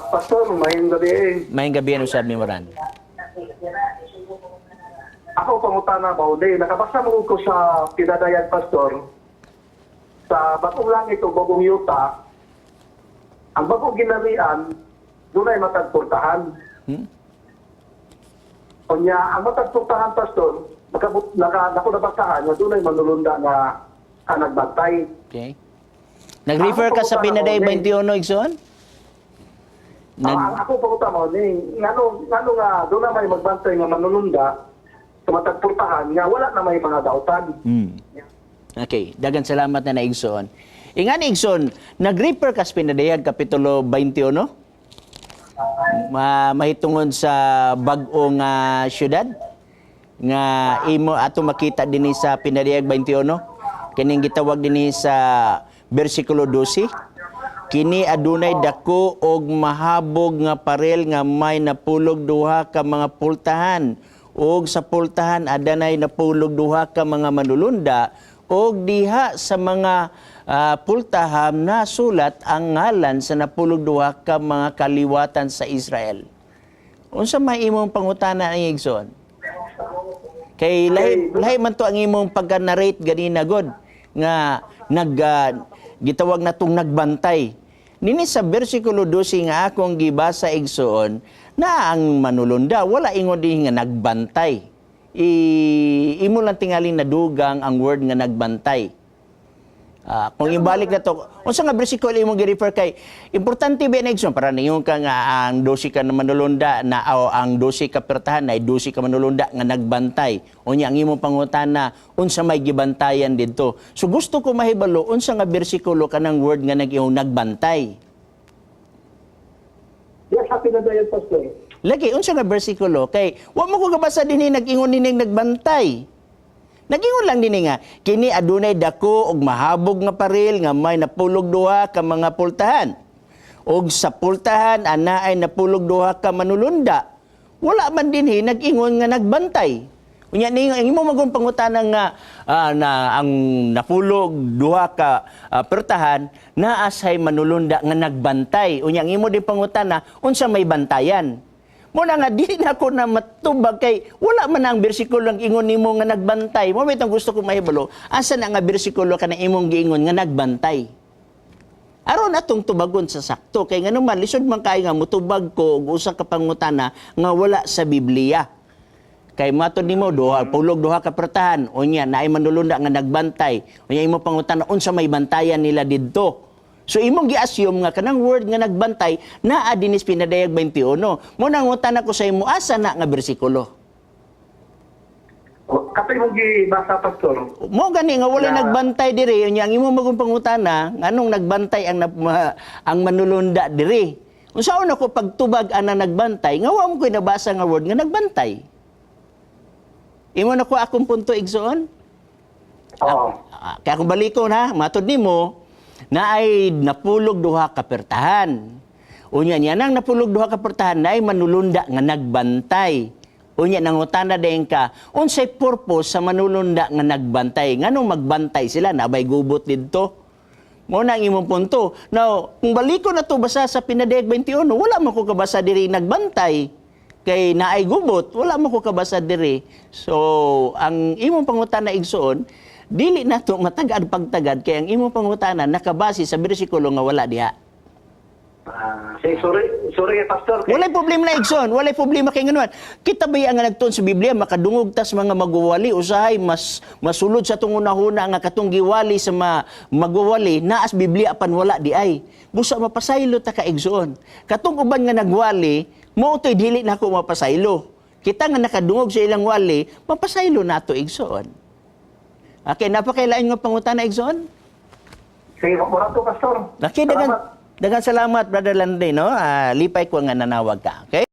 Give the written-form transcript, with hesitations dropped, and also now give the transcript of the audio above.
Pastor, maayong gabi. Maayong gabi usab ni Moran. Ako pangutana ba, hindi. Nakabasa mo ko sa Pinadayag, Pastor, sa bagong langit o bagong yuta, ang bagong ginarian, dunay matag pultahan. Unya, ang matag pultahan, Pastor, nakabut, naka, nako nabasahan nga dunay manulunda nga nagbantay. Okay. Nag-refer ka sa Pinaday 21, Igsoon? Ang ako pangutana mo, ni, ngano, ngano nga, doon na may magbantay nga manulunda sa matag pultahan, nga wala na may mga dautan. Okay, dagan salamat na Igsoon. Ingan Igsoon, nag-refer ka sa Pinadayag Kapitulo 21? Mahitungod sa bag-ong syudad nga imo ato makita dinhi sa Pinadayag 21, kining gitawag dinhi sa bersikulo 12, "Kini adunay dako og mahabog nga parel nga may napulog duha ka mga pultahan, ug sa pultahan adanay napulog duha ka mga manulunda, og diha sa mga pultahan nasulat ang ngalan sa napulog duha ka mga kaliwatan sa Israel." Unsa may imong pangutana ang Igsoon? Kay lahi, lahi man to ang imong pagka-narrate ganina god nga nag gitawag na tong nagbantay. Nini sa bersikulo 12 nga akong gibasa, igsoon, na ang manulunda wala ingon din nga nagbantay. I imo lang tingaling nadugang ang word nga nagbantay. Kung ibalik na to, unsa nga bersikulo imong gi-refer kay importante ba na, Igsoon, para ningon ka nga ang 12 ka na manulunda na o ang 12 ka pertahan ay 12 ka manulunda nga nagbantay. Unya ang imong pangutana, unsa may gibantayan didto. So gusto ko mahibalo unsa nga bersikulo kanang word nga nag-ingon nagbantay. Yes, sa Pinadayag, Pastor. Lagi unsa nga bersikulo kay wa mo ko gabasa dinhi nag-ingon dinhi nagbantay. Nag-ingon lang dinhi nga kini adunay dako og mahabog nga paril nga may napulog duha ka mga pultahan. Og sa pultahan ana ay napulog duha ka manulunda. Wala man dinhi nag-ingon nga nagbantay. Unya ni ang imo magong pangutana nga na ang napulog duha ka pertahan naa say manulunda nga nagbantay. Unya ang imo din pangutana, unsa may bantayan? Muna nga dili na ako na matubag kay wala man ang bersikulo ang ingon nimo nga nagbantay. Mo bitong gusto ko mahibalo, asa na nga bersikulo kana imong giingon nga nagbantay? Aron atong tubagon sa sakto kay ngano man lisod man kay nga mutubag ko og usa ka pangutana nga wala sa Biblia. Kay matod nimo duha pulog duha ka pertahan, unya naay manulunda nga nagbantay. Unya imo pangutana, unsa may bantayan nila didto? So imong gi-assume nga kanang word nga nagbantay naa dinis Pinadayag 21. Mo nang ngutana ko sa imo, asa na nga bersikulo? Katong imong gibasa, Pastor. Mo gani nga wala nagbantay diri, unya ang imo magong pangutana, nganong nagbantay ang manulunda diri? Unsaon ako pagtubag ana nagbantay nga wa mo koy nabasa nga word nga nagbantay? Imo na ko akong punto, igsoon? Oo. Kaya kung balikon ha, matod nimo na ay napulog duha ka pertahan. Unya niya nang napulog duha ka pertahan na ay manulunda nga nagbantay. Unya nangutana dayon ka, unsay purpose sa manulunda nga nagbantay? Nganong magbantay sila nabay gubot didto? Mo na ang imong punto. Now, kung baliko na to basa sa Pinadayag 21, wala man ko kabasa diri nagbantay. Kay naay gubot, wala man ko kabasa diri. So, ang imong pangutana, igsoon, dili na to matagad pagtagad kay ang imong pangutana nakabase sa bersikulo nga wala diha. Sige, sorry, sorry, Pastor. Walay problema na, igsoon, walay problema kay nganuan. Kita ba ang nagtuon sa Biblia makadungog tas mga magwawali usahay mas masulod sa tong unahuna nga katong giwali sa magwawali naas Biblia apan wala di ay. Busa mapasaylo ta ka, igsoon. Katong uban nga nagwali, mao to'y dili na ako mapasaylo. Kita nga nakadungog sa ilang wali, mapasaylo nato, igsoon. Okay, napakailain nga pangutana, igsoon? Sige, mura to, Pastor. Okay, dagan Salamat. dagan salamat, Brother Landy, no? Lipay ko nga nanawag ka. Okay?